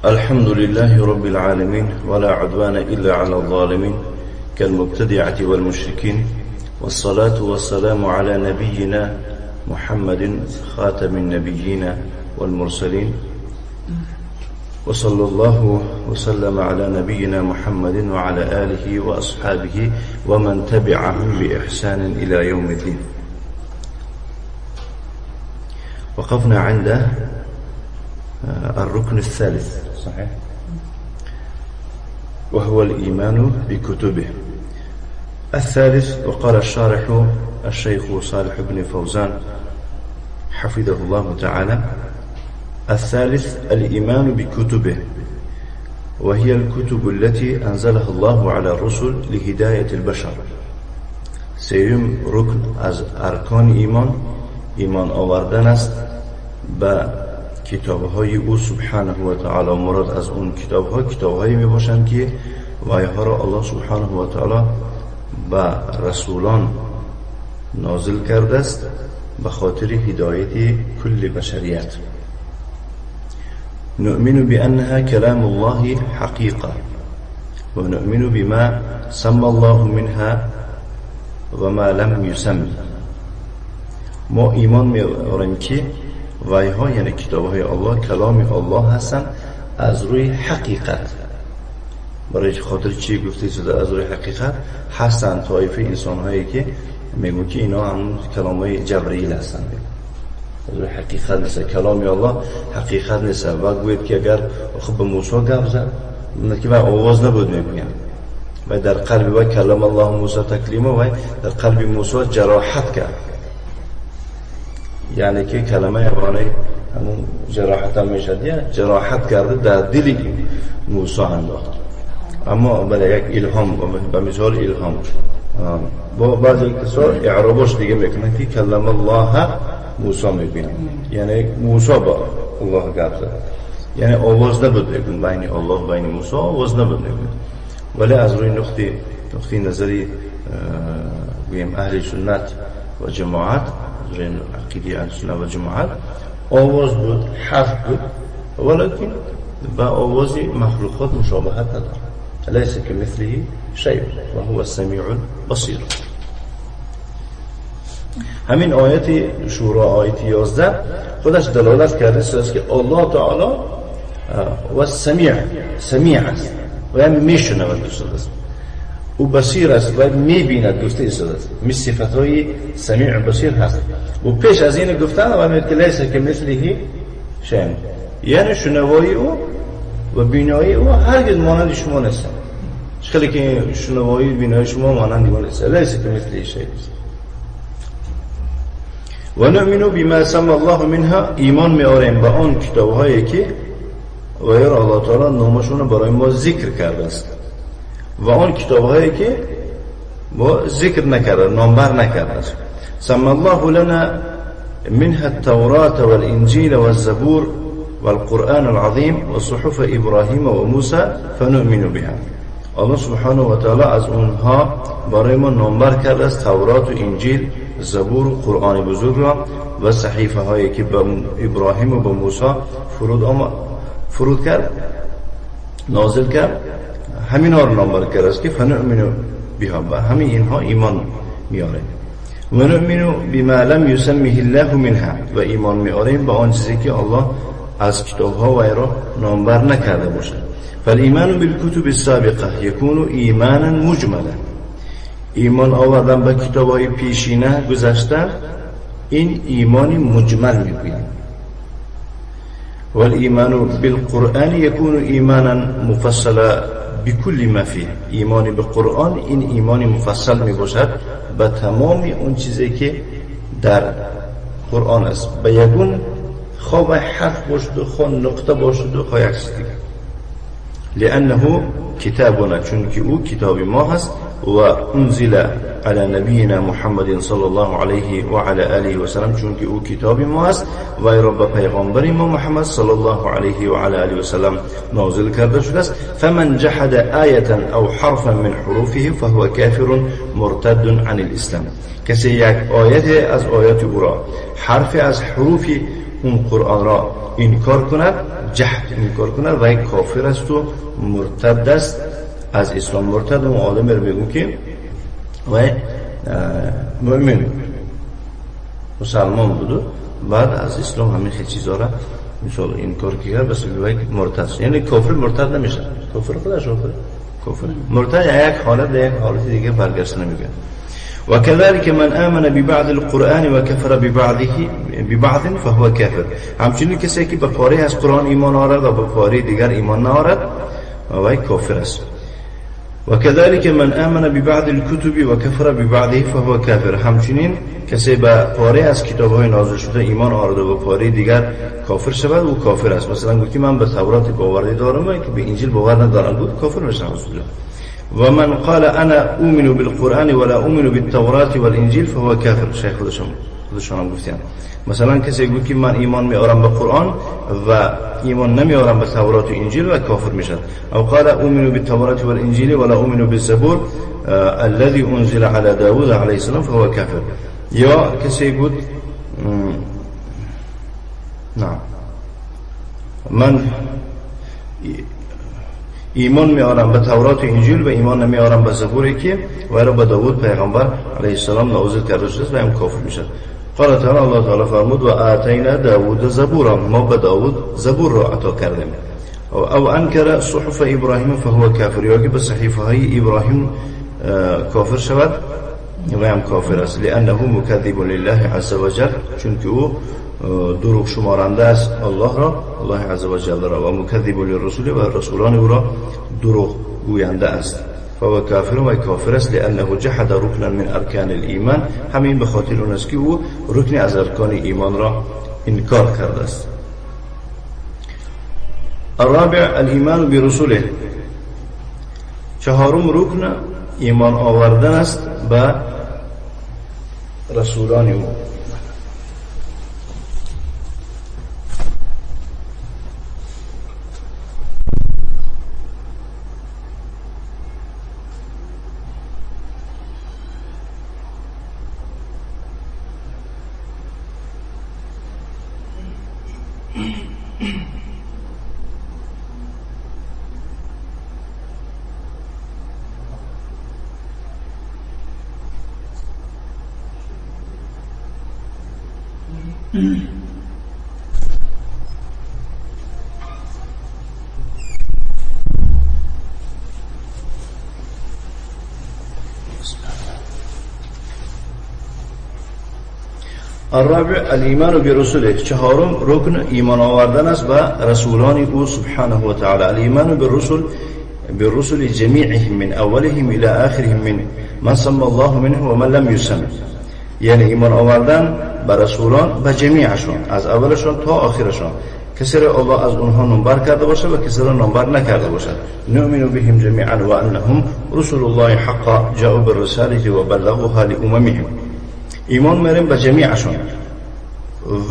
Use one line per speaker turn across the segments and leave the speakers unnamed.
الحمد لله رب العالمين ولا عدوان إلا على الظالمين كالمبتدعة والمشركين والصلاة والسلام على نبينا محمد خاتم النبيين والمرسلين وصلى الله وسلم على نبينا محمد وعلى آله وأصحابه ومن تبعهم بإحسان إلى يوم الدين. وقفنا عند الركن الثالث، صحيح؟ وهو الإيمان بكتبه. الثالث، وقال الشارح الشيخ صالح بن فوزان حفظه الله تعالى: الثالث الإيمان بكتبه، وهي الكتب التي أنزلها الله على الرسل لهداية البشر. سيوم ركن از ارکان ایمان، ایمان آوردن است به کتاب‌های او سبحانه و تعالی. مراد از اون کتاب‌ها کتاب‌هایی می‌باشند که وای‌ها را الله سبحانه و تعالی به رسولان نازل کرده است به خاطر هدایت کل بشریت. نؤمن بأنها كلام الله حقيقة ونؤمن بما سمى الله منها وما لم يسم. ما ایمان می‌آوریم که وای‌ها یعنی کتاب‌های الله کلام الله هستند از روی حقیقت. برای خاطر چی گفته شده از روی حقیقت هستند؟ طایفه انسان‌هایی که میگن که اینا هم کلام‌های جبرئیل هستند، از روی حقیقت نیست، کلام الله حقیقت نیست. و گوید که اگر خب به موسی گپ زد که آواز نبود، میگویند و در قلب و کلام الله موسی تکلیما، و در قلب موسی جراحت کرد، یعنی که کلمه عبرانی همون جراحت هم میشد، جراحت کرده در دل موسی انداخت. اما بله یک الهام، به مثال الهام با بعضی کسا اعرابش دیگه میکنن که کلم الله موسی میگوین، یعنی موسی با الله گپ زد، یعنی آواز نبود بگون بین الله بین موسی آواز نبود بگون. ولی از روی نقطه نظری گویم اهل سنت و جماعت، از روی عقیده اهل سنت و جماعت آواز بود، حرف بود، ولیکن با آواز مخلوقات مشابهت ندارد. ليس كمثله شيء وهو السميع البصير. همین آیت شورا آیت 11 خودش دلالت کرده است که الله تعالی و سمیع، سمیع است و یعنی میشنود دوست است، او بصیر است و میبیند گفته است. می صفتهای سمیع و بصیر هست. و پیش از این گفتن و میگه که لیس کمثله شیء، یعنی شنوایی او و بینایی او هرگز مانند شما نیست. خیلی که شنوایی بینایی شما مانند او نیست. لیس کمثله شیء. و نؤمن بما سمى الله منها، ایمان میآوریم به آن کتاب‌هایی که و یا الله تعالی نامشون برای ما ذکر کرده است و آن کتاب‌هایی که ما ذکر نکرده، نامبر نکرده است. سمى الله لنا منها التوراة والإنجيل والزبور والقرآن العظیم و صحف ابراهیم و موسی فنؤمن بها. الله سبحانه و تعالی از اونها برای ما نامبر کرده است تورات و انجیل، زبور و قرآن بزرگ را و صحیفه هایی که به ابراهیم و به موسی فرود کرد، نازل کرد، همین ها رو نامبر کرده است که فنؤمن بها، به همین اینها ایمان میاره. و نؤمن بما لم یسمه الله منها، و ایمان میاریم به آن چیزی که الله از کتاب‌ها و را نامبر نکرده باشد. فالایمان بالکتب السابقه یکون ایمانا مجملا. ایمان آوردن به کتاب‌های پیشینه گذشته این ایمان مجمل میگویند. والایمان بالقرآن یکون ایمانا مفصلا بكل ما فيه. ایمان به قرآن این ایمان مفصل میباشد به تمام اون چیزی که در قرآن است، به یگون خواه حرف باشد و خواه نقطه باشد و خواه یک چیز دیگر. لأنه کتابنا، چون که او کتاب ما هست. و انزل علی نبینا محمد صلی الله علیه و علی آله و سلم، چون که او کتاب ما است و را به پیغمبر ما محمد صلی الله علیه و علی آله و سلم نازل کرده شده است. فمن جحد آیة او حرفا من حروفه فهو کافر مرتد عن الاسلام. کسی یک آیت از آیات او را، حرف از حروف اون قرآن را انکار کند، جحد انکار کند و یک کافر است و مرتد است از اسلام. مرتد اون آدم رو بگو که و مؤمن مسلمان بود بعد از اسلام همین خیلی چیزا را مثال انکار کرد، بس یک مرتد. یعنی کافر مرتد نمیشه، کافر خودش کافر مرتد یک حالت یک حالت دیگه برگشت نمیگه. وكذلك من آمن ببعض القرآن وكفر ببعض فهو كافر. همچنین کسی که به پاره از قرآن ایمان آورد و به پاره دیگر ایمان نآورد وی کافر است. وكذلك من آمن ببعض الكتب وكفر ببعضه فهو كافر. همچنین کسی به پاره از کتاب‌های نازل شده ایمان آورد و به پاره دیگر کافر شود او کافر است. مثلا گفت که من به تورات باور دارم و که به انجیل باور ندارم، بود کافر میشه. و من قال انا اؤمن بالقرآن ولا اؤمن بالتوراة والانجیل فهو کافر. شیخ خودشون گفتن مثلا کسی گفت که من ایمان میارم به قرآن و ایمان نمیارم به تورات و انجیل و کافر میشد. او قال اؤمن بالتوراة والانجیل ولا اؤمن بالزبور الذي انزل على داوود عليه السلام فهو کافر. یا کسی گفت نه من ایمان میارم به تورات و انجیل و ایمان نمیارم به زبوری که و را به داوود پیغمبر علیه السلام نازل کرده شده و هم کافر میشد. قال تعالی الله تعالی فرمود و آتینا داوود زبورا، ما به داوود زبور را عطا کردیم. او انکر صحف ابراهیم فهو کافر، یا که به صحیفه های ابراهیم کافر شود و هم کافر است. لانه مکذب لله عز وجل، چون که او دروغ شمارنده است الله را، الله عز وجل را، و مکذب للرسول و رسولان او را دروغ گوینده است. فهو کافر و کافر است. لانه جحد رکنا من ارکان الایمان، همین به خاطر اون است که او رکن از ارکان ایمان را انکار کرده است. الرابع الایمان برسوله، چهارم رکن ایمان آوردن است به رسولان او. الرابع الایمان برسوله، چهارم رکن ایمان آوردن است به رسولان او سبحانه و تعالی. الایمان بالرسل جميعهم من اولهم الى آخرهم من من سمى الله منه ومن لم يسم، یعنی ایمان آوردن به رسولان به جمیعشون، از اولشون تا آخرشون، کسی را الله از اونها نامبر کرده باشه و کسی را نامبر نکرده باشه. نؤمن بهم جمیعا و انهم رسول الله حقا جاءوا بالرساله وبلغوها لاممهم. ایمان میاریم به جمیعشون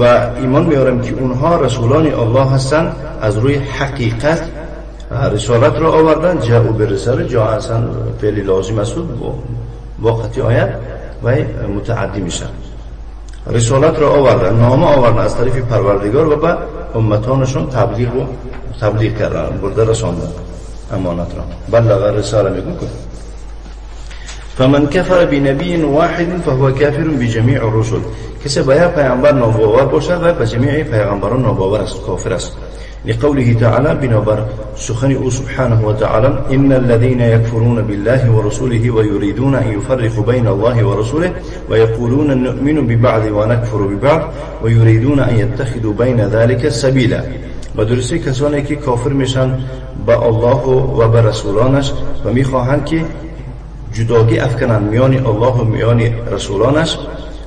و ایمان میاریم که اونها رسولان الله هستند، از روی حقیقت رسالت را آوردن. جاءوا بالرساله، جاء اصلا فعل لازم است با قطعی آیت و متعدی میشه. رسالت را آوردن، نامه آوردن از طرف پروردگار و به امتانشون تبلیغ کردن، برده رساندن امانت را، بلغ رساله میگن. فمن كفر بنبي واحد فهو كافر بجميع الرسل، کسی به یک پیامبر ناباور باشد و به جمیع پیامبران ناباور است، کافر است. لقوله تعالى، بنابر سخن او سبحانه وتعالى إن الذين يكفرون بالله ورسوله ويريدون أن يفرقوا بين الله ورسوله ويقولون نؤمن ببعض ونكفر ببعض ويريدون أن يتخذوا بين ذلك سبيلا. و درستی کسانی که کافر میشن به الله و به رسولانش و میخواهند که جداگی افکنند میان الله و میان رسولانش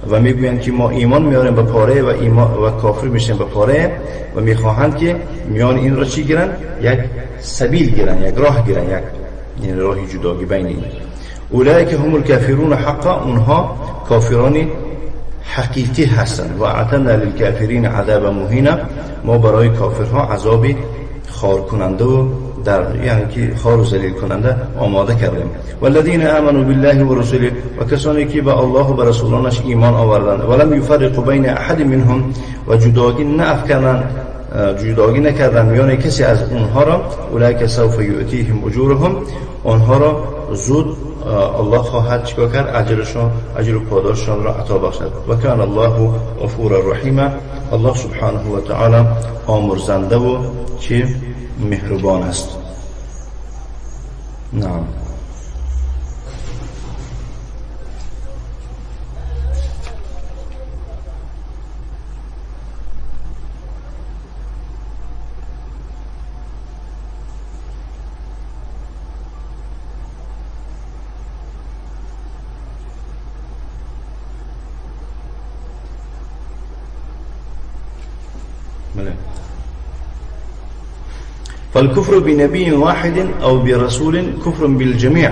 و میگویند که ما ایمان میاریم به پاره و ایمان و کافر میشیم به پاره و میخواهند که میان این را چی گیرن؟ یک سبیل گیرن، یک راه گیرن، یک یعنی راه جداگی بین این. اولئک هم الکافرون حقا، اونها کافران حقیقی هستند. و اعتدنا للکافرین عذاب مهینا، ما برای کافرها عذاب خار کننده و در یعنی که خوار و ذلیل کننده آماده کردیم. والذین آمنوا بالله و رسوله، و کسانی که به الله و به رسولانش ایمان آوردند، ولم یفرقوا بین احد منهم، و جداگی نافکنند، جداگی نکردند میان کسی از اونها را، اولئک سوف یؤتیهم اجورهم، آنها را زود الله خواهد چیکار کرد؟ اجرشان، اجر و پاداششان را عطا بخشد. و کان الله غفورا رحیما، الله سبحانه و تعالی آمرزنده و چی؟ مهربان است. نعم. فالكفر بنبي واحد او برسول كفر بالجميع.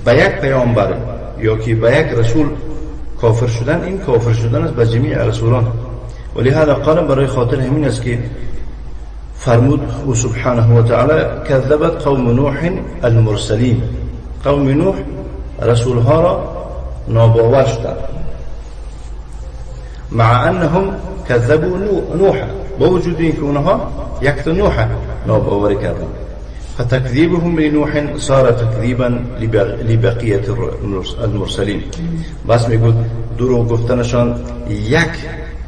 به یک پیامبر یا که به یک رسول کافر شدن، این کافر شدن است به جمیع رسولان. ولهذا قال، برای خاطر همین است که فرمود او سبحانه و تعالی کذبت قوم نوح المرسلین، قوم نوح رسولها را ناباور شدند، مع انهم کذبوا نوح، با وجود اینکه اونها یک تا نوح ناباوری کردند. فتكذيبهم لنوح صار تكذيبا لبقية المرسلين. بس میگوید دروغ گفتنشان یک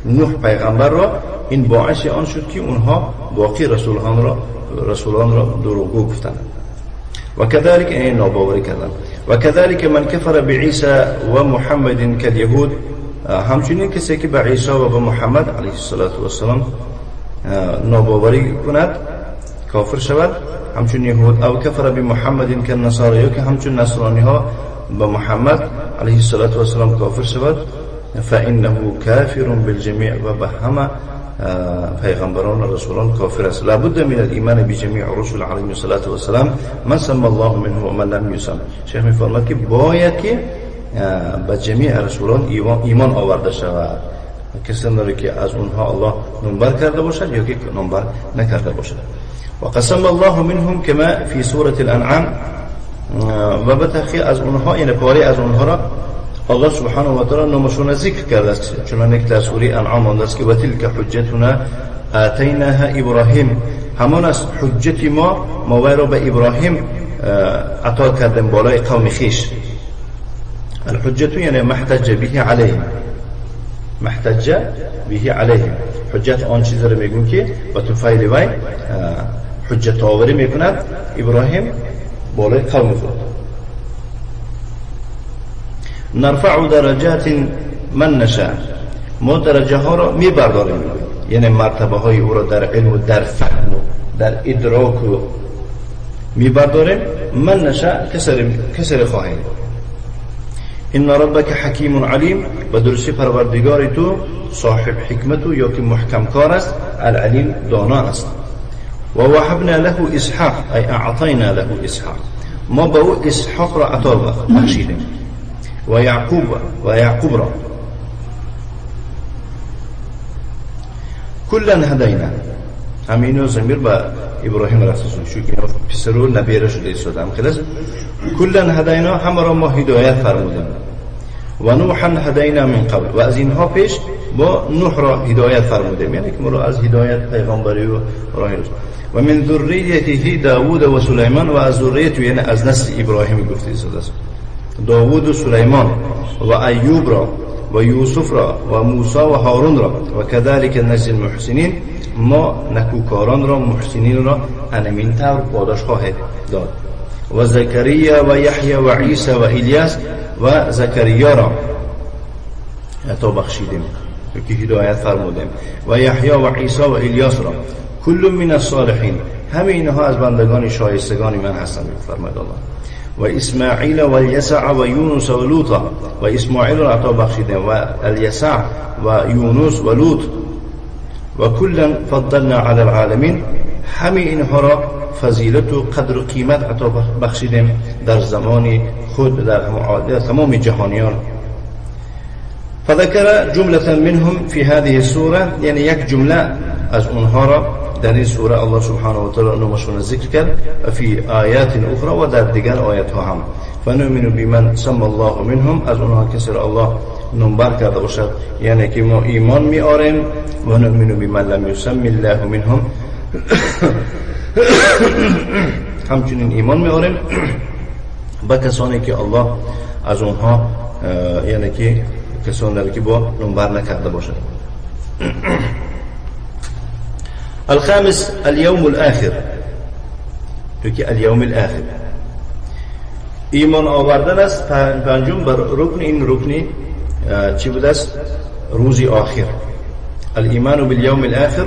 نوح پیغمبر را، این باعث آن شد که اونها باقی رسولان را دروغگو گفتند. و كذلك این ناباوری کردند. و كذلك من كفر بعيسى ومحمد كاليهود، همچنین کسی که به عیسی و به محمد علیه الصلاة والسلام ناباوری کند، کافر شود، همچون یهود، او کفر به محمد کالنصارى، یا که همچون نصرانی ها به محمد علیه الصلاة والسلام کافر شود، فانه کافر بالجمیع، و به همه پیغمبران و رسولان کافر است. لابد من الايمان بجميع الرسل علیهم الصلاة والسلام من سمى الله منه و من لم يسم. شیخ میفرماد که باید که به جمیع رسولان ایمان آورده شود، کسانی که از اونها الله نمبر کرده باشد یا که نمبر نکرده باشد. و قسم الله منهم كما في سورة الانعام، و به تحقیق از اونها، یعنی پاره از اونها را الله سبحانه و تعالی نامشون ذکر کرده است، چون که در سوره انعام آمده است که و تلک حجتنا آتیناها ابراهیم، همان است حجت ما، ما را به ابراهیم عطا کردیم بالای قوم خیش. الحجة یعنی ما احتج به علیهم، ما احتج به علیهم، حجت آن چیز را میگون که با طفیل وی حجت آوری میکند ابراهیم بالای قوم خود. نرفع درجات من نشاء، ما درجه ها را میبرداریم، یعنی مرتبه های او را در علم و در فهم و در ادراک میبرداریم. من نشاء، کسر خواهیم. ان ربک حکیم علیم، و درستی پروردگار تو صاحب حکمت یا که محکم کار است، العلیم دانا است. و وهبنا له اسحاق، ای اعطینا له اسحاق، ما به او اسحاق را عطا بخشیدیم، و یعقوب را. کلا هدینا، همینو ضمیر به ابراهیم رفته چون که پسرو نبیره شده ایستاده هم خلاص. کلا هدینا، همه را ما هدایت فرمودیم. و نوحا هدینا من قبل، و از اینها پیش با نوح را هدایت فرمودیم، یعنی که ما را از هدایت پیغمبری و راه راست. و من ذریته داوود و سلیمان، و از ذریت یعنی از نسل ابراهیم گفته ایستاده است، داوود و سلیمان و ایوب را و یوسف را و موسی و هارون را. و كذلك نجزی المحسنین، ما نکوکاران را، محسنین را انمین طور پاداش خواهد داد. و زکریا و یحیی و عیسی و الیاس، و زکریا را عطا بخشیدیم که هدایت فرمودیم، و یحیی و عیسی و الیاس را. کل من الصالحین، همه اینها از بندگان شایستگان من هستند، فرمود الله. و اسماعیل و الیسع و یونس و لوط، و اسماعیل را عطا بخشیدیم و الیسع و یونس و لوط. و کلا فضلنا علی العالمین، همه اینها را فضیلت و قدر و قیمت عطا بخشیدیم در زمان خود، در تمام جهانیان. فذكر جملة منهم في هذه السورة، یعنی یک جمله از اونها را در این سوره الله سبحانه و تعالی نامشون ذکر کرد و فی آیات اخرى و در دیگر آیات ها هم. فنؤمن بمن سمى الله منهم، از اونها کسی را الله نامبر کرده باشد، یعنی که ما ایمان می آریم. و نؤمن بمن لم یسم الله منهم، همچنین ایمان می آریم به کسانی که الله از اونها، یعنی که کسانی که با نامبر نکرده باشد. الخامس اليوم الآخر، که اليوم الآخر ایمان آوردن است. پنجم بر رکن، این رکن چی بوده است؟ روز آخر. الایمان بالیوم الآخر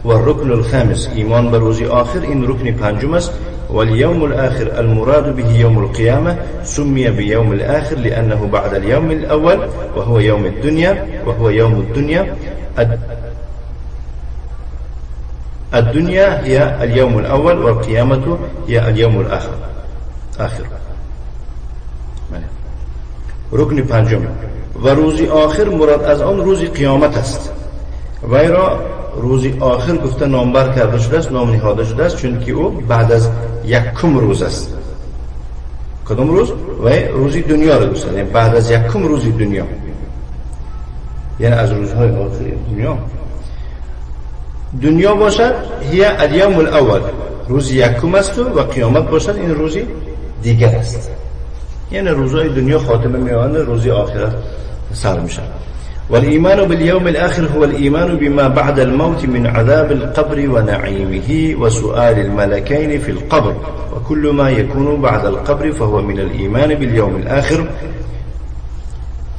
و الرکن الخامس، ایمان بر روز آخر این رکن پنجم است. واليوم الآخر المراد به يوم القيامة، سمي بيوم الآخر لأنه بعد اليوم الأول وهو يوم الدنيا، وهو يوم الدنيا. الدنيا هي اليوم الأول والقيامة هي اليوم الآخر. آخر رکن پنجم. و روز آخر مراد از آن روز قیامت است. وی را روز آخر گفته نامبر کرده شده است، نام نهاده شده است، چون که او بعد از یکم روز است. کدام روز؟ وی روزی دنیا را گفته، یعنی بعد از یکم روز دنیا، یعنی از روزهای آخر دنیا. دنیا باشد هی الیوم الاول، روز یکم است، و قیامت باشد این روزی دیگر است. یعنی روزهای دنیا خاتمه می‌یابند، روزی آخرت سر می‌شود. والإيمان باليوم الآخر هو الإيمان بما بعد الموت من عذاب القبر ونعيمه وسؤال الملكين في القبر، وكل ما يكون بعد القبر فهو من الإيمان باليوم الآخر.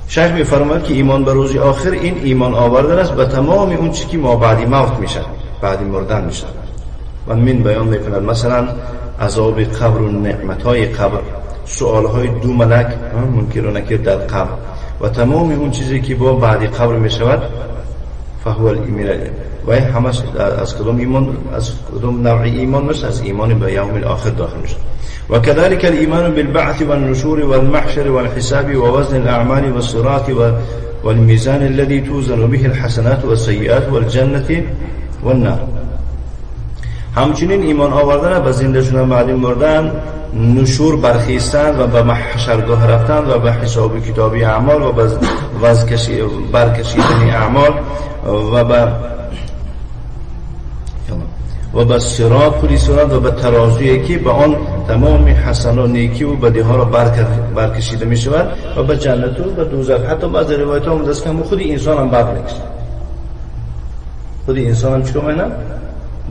شیخ می‌فرماید که ایمان به روز آخر این ایمان آوردن است به تمام اون چیزی که ما بعد موت میشه، بعد مردن میشه. و من بیان میکند مثلا عذاب قبر و نعمت‌های قبر، سؤال‌های دو ملک منکر و نکیر در قبر و تمام اون چیزی که با بعد قبر میشود، فهو الایمان. و همش از کدام ایمان، از کدام نوع ایمان میشه؟ از ایمان به یوم الاخر داخل میشه. وكذلك الإيمان بالبعث والنشور والمحشر والحساب ووزن الأعمال والصراط والميزان الذي توزن به الحسنات والسيئات والجنة والنار. همچنین ایمان آوردن به زنده شدن بعد مردن، نشور برخیستن و به محشرگاه رفتن و به حساب کتابی اعمال و به برکشیدن اعمال و به صراط، پل صراط و به ترازویی که به آن تمام حسن و نیکی و بدی ها را برکشیده می شود و به جنت و به دوزخ. حتی بعضی روایت ها آمده است که خود انسان هم بر میکشه، خود انسان هم چیکار میکنه؟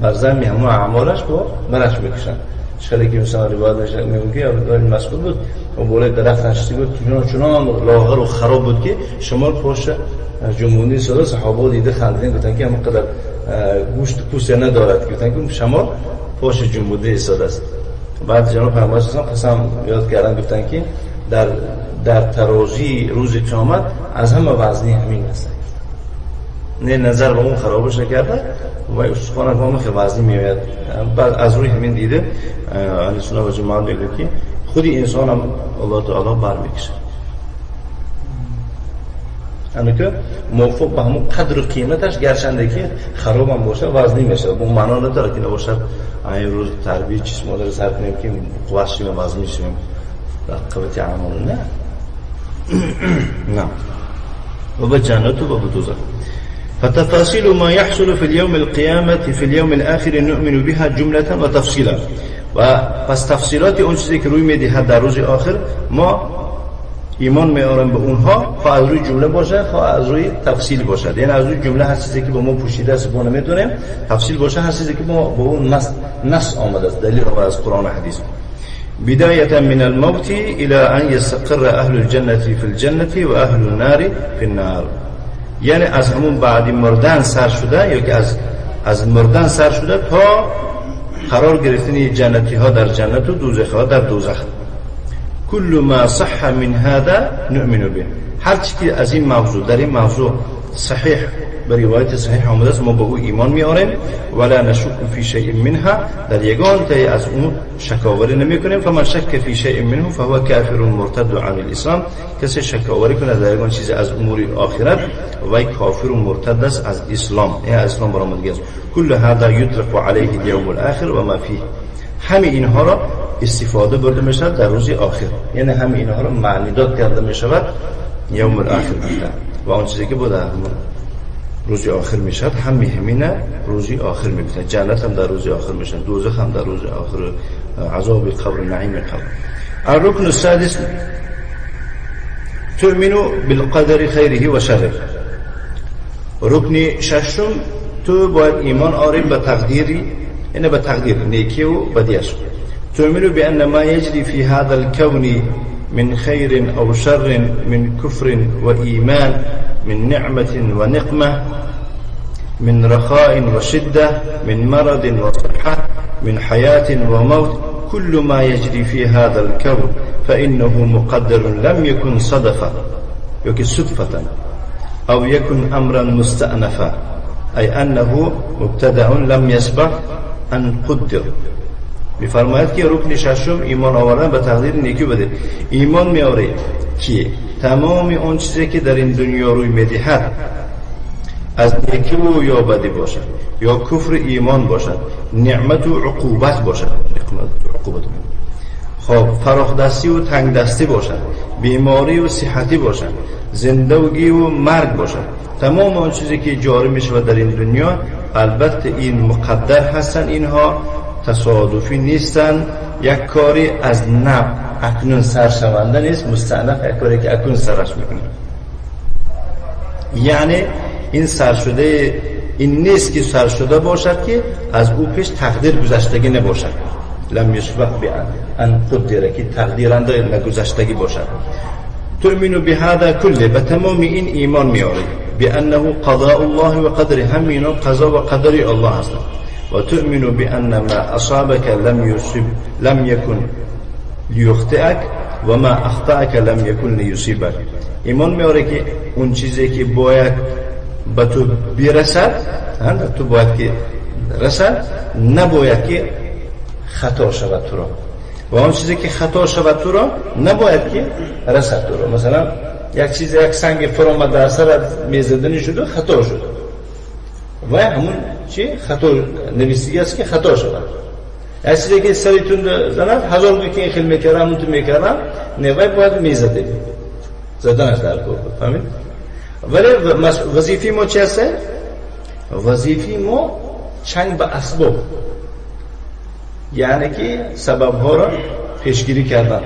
بر ذم همون اعمالش با برش میکشن. چخیلی که مثلا روایت میشه میگه که عبدالله مسعود بود و بالای درخت نشسته بود، چنان لاغر و خراب بود که شمال پاش جمهوری ساده صحابه دیده خندیدن، گفتن که همون قدر گوشت پوست ندارد، گفتن که شمال پاش جمهوری ساده است. بعد جناب پیامبر صلی الله علیه و قسم یاد کردن، گفتن که در ترازی روز قیامت از همه وزنی همین است. نه نظر به اون خرابش نکرده و استخوان هم خیلی وزنی میآید. بعد از روی همین دیده اهل سنت و جماعت میگه که خود انسان هم الله تعالی برمیکشه، یعنی که موافق به همون قدر و قیمتش، گرچنده که خراب هم باشه وزنی میشه. با معنا نداره که نباشد این روز تربیت چیز ما داره سر کنیم که قوت شیم وزنی شیم در قوت اعمال، نه نه، و به جنت و به دوزخ. فتفاصيل ما يحصل في اليوم القيامة في اليوم الآخر نؤمن بها جملة وتفصيلا. و پس تفصیلات اون چیزی که روی میدهد در روز آخر ما ایمان میاریم به اونها، خواه از روی جمله باشه خواه از روی تفصیل باشد. یعنی از روی جمله هر چیزی که با ما پوشیده است ما نمیدونیم، تفصیل باشه هر چیزی که ما با اون نص آمده است، دلیل آمده از قرآن و حدیث. بداية من الموت إلى أن يستقر أهل الجنة في الجنة وأهل النار في النار. یعنی از همون بعد مردن سر شده، یا که از مردن سر شده تا قرار گرفتن جنتی ها در جنت و دوزخ ها در دوزخ. کل ما صح من هذا نؤمن به. هر چی که از این موضوع در این موضوع صحیح به روایت صحیح آمده است، ما به او ایمان میآوریم. ولا نشک فی شیء منها، در یگان تای از اون شکاوری نمیکنیم. فمن شک فی شیء منه فهو کافر مرتد عن الاسلام، کسی شکاوری کنه در یگان چیزی از امور آخرت وی کافر و مرتد است از اسلام، یعنی از اسلام برآمدگی است. کل هذا یطلق علیه اليوم الاخر و ما فیه، همه اینها را استفاده برده میشود در روز آخر، یعنی همه اینها را معنی داد کرده میشود یوم الاخر و آن چیزی که بوده روز آخر میشد، همه همینه روزی آخر میگفتن. جنت هم در روز آخر میشن، دوزخ هم در روز آخر، عذاب قبر، نعیم قبر. الركن السادس تؤمن بالقدر خیره و شره. رکن ششم تو باید ایمان آری به تقدیری، یعنی به تقدیر نیکی و بدیش. تؤمن بأن ما يجري في هذا الكون من خير أو شر، من كفر وإيمان، من نعمة ونقمة، من رخاء وشدة، من مرض وصحة، من حياة وموت، كل ما يجري في هذا الكون فإنه مقدر لم يكن صدفة يكن صدفة أو يكن أمرا مستأنفا، أي أنه مبتدأ لم يسبق أن قدر. میفرماید که رکن ششم ایمان آوردن به تقدیر نیکی بده. ایمان میاره که تمام اون چیزی که در این دنیا روی میدهد از نیکی و یا بدی باشد، یا کفر ایمان باشد، نعمت و عقوبت باشد، نعمت و عقوبت، خب فراخ دستی و تنگ دستی باشد، بیماری و صحتی باشد، زندگی و مرگ باشد، تمام آن چیزی که جاری میشود در این دنیا البته این مقدر هستند، اینها تصادفی نیستند، یک کاری از نو اکنون سرشونده نیست، مستأنف یک کاری که اکنون سرش میکنه، یعنی این سرشده این نیست که سرشده باشد که از او پیش تقدیر گذشتگی نباشد، لم یسبق بأن قدر، که تقدیرنده نگذشتگی باشد. تؤمن بهذا كله، به تمام این ایمان میاری، بأنه قضاء الله و قدره، هم اینا قضا و قدر الله هستند. و تؤمن بأن ما أصابك لم يكن ليخطئك و ما أخطأك لم يكن ليصيبك. ایمان میاره که اون چیزی که باید به تو برسد، تو باید که رسد، نباید که خطا شود تو را، و آن چیزی که خطا شود تو را نباید که رسد تو را. مثلا یک چیز، یک سنگ فرامد در سرت میزدنی شد و خطا شد، و همون چی خطا نویسیگی است که خطا شود. یک چیزی که سریتون زند، هزار گوی که این خیل میکردم اون تو میکردم، نه وای باید میزده، زدنش در کار بود، فهمید؟ ولی وظیفه ما چی هست؟ وظیفه ما چنگ به اسباب، یعنی که سبب ها را پیشگیری کردن.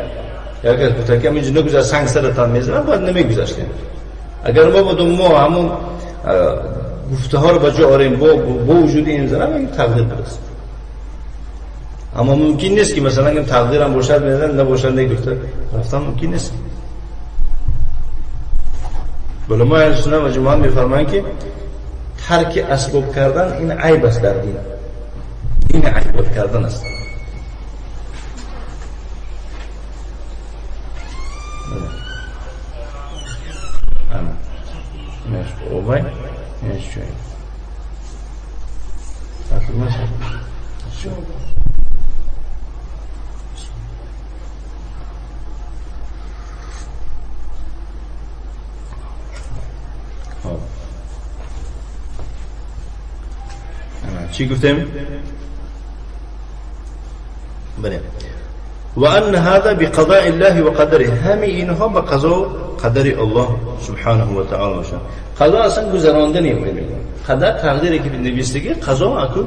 یک از گفته که اینجا نگذشت سنگ سرتان میزنم، باید نمیگذشتیم. اگر ما بودم ما همون گفته ها رو به جا آریم با وجود این زنم، این تقدیر برست. اما ممکن نیست که مثلا اگه تقدیرم باشد میزنم، نباشد نگفته رفتم، ممکن نیست. بله ما اهل سنت و جماعت میفرمایند که ترک اسباب کردن این عیب است در دین، این عیب کردن است. چی گفتیم؟ بله. و ان هذا بقضاء الله و قدره، همه اینها به قضا و قدر الله سبحانه و تعالی باشه. قضا اصلا گذراندن میگه، قدر تقدیری که نویسیدگی، قضا اكو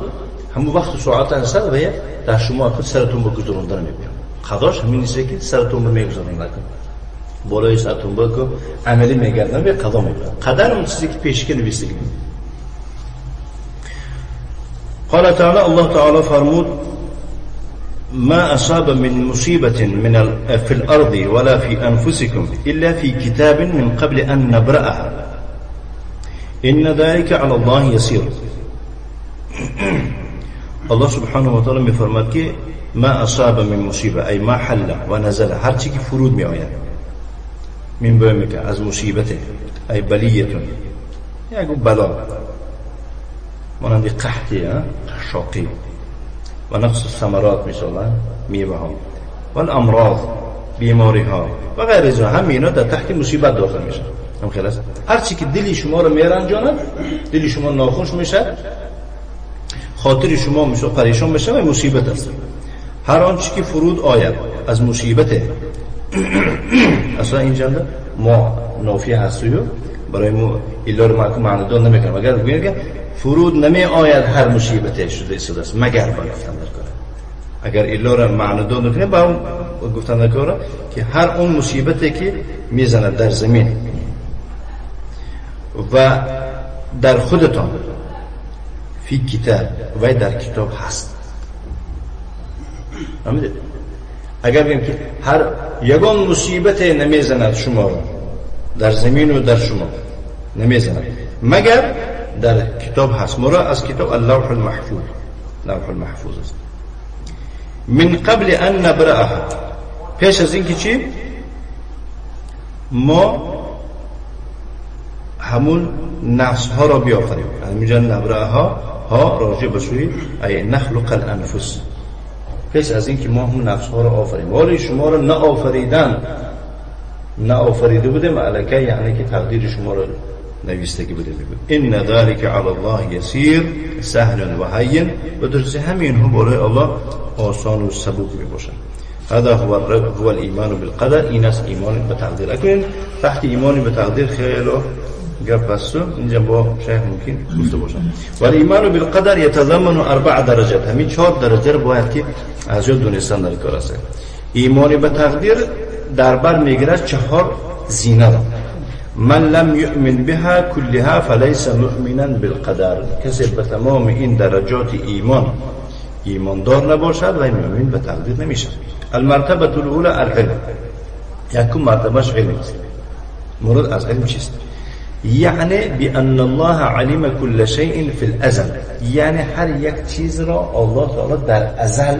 همون وقت و ساعت هست و در شما اكو سرتون به گذراندن میگه. قضاش همین نیست که سرتون به میگذراندن، بالای سرتون به عملی میگردن به قضا میگه. قدر اون چیزی که پیش که نویسیدگی. قال تعالى، الله تعالى فرمود ما أصاب من مصيبة في الأرض ولا في أنفسكم إلا في كتاب من قبل أن نبرأها إن ذلك على الله يسير. الله سبحانه وتعالى می‌فرماد که ما أصاب من مصيبة أي ما حل ونزل، هر چی که فرود می‌آید من بومك از مصیبته، ای بلیة، یک بلا مانند قحطی، قشاقی و نقص ثمرات مثلا میوه ها و الامراض بیماری ها و غیر از همه اینا در تحت مصیبت داخل میشه. هم خیلی است. هر چی که دلی شما رو میرنجاند، دلی شما ناخوش میشه، خاطر شما میشه پریشان میشه و مصیبت است. هر آنچه که فرود آید از مصیبت، اصلا اینجا ما نافی هستیم برای ما الا رو معنی دار نمیکنم. اگر بگویم که فرود نمی آید هر مصیبت شده ایستاده است، مگر با گفتن در کار. اگر الا رو معنی دار نکنیم، با گفتن در کار که هر اون مصیبتی که میزند در زمین و در خودتان فی کتاب و در کتاب هست. فهمیدید؟ اگر بگیم که هر یگان مصیبت نمیزند شما رو در زمین و در شما نمیزند مگر در کتاب هست. مراد از کتاب اللوح المحفوظ، لوح المحفوظ است. من قبل ان نبرأها، پیش از اینکه چی؟ ما همون نفس ها را بیافریم. اینجا نبرأها ها راجع به سوی ای نخلق الانفس، پیش از اینکه ما همون نفس ها را آفریم. ولی شما را نآفریدن، نآفریده بودیم الکی، یعنی که تقدیر شما را نویستگی بوده. ان ذلك علی الله یسیر سهل و هین، و درسته همین ها برای الله آسان و سبک می باشند. هذا هو الایمان بالقدر، این است ایمان به تقدیر. اکنون تحت ایمان به تقدیر خیلی گپ است، اینجا با شیخ ممکن گفته باشم. ولی ایمان بالقدر یتضمن اربع درجات، همین 4 درجه رو باید که از یاد دونستن در کار است. ایمان به تقدیر در بر میگیرد 4 زینه را. من لم یؤمن بها كلها فلیس مؤمنا بالقدر، کسی به تمام این درجات ایمان ایماندار نباشد و مؤمن به تقدیر نمیشه. المرتبه الاولى العلم، یکم مرتبهش علم است. مراد از علم چیست؟ یعنی بأن الله علم كل شيء في الازل، یعنی هر یک چیز را الله تعالی در ازل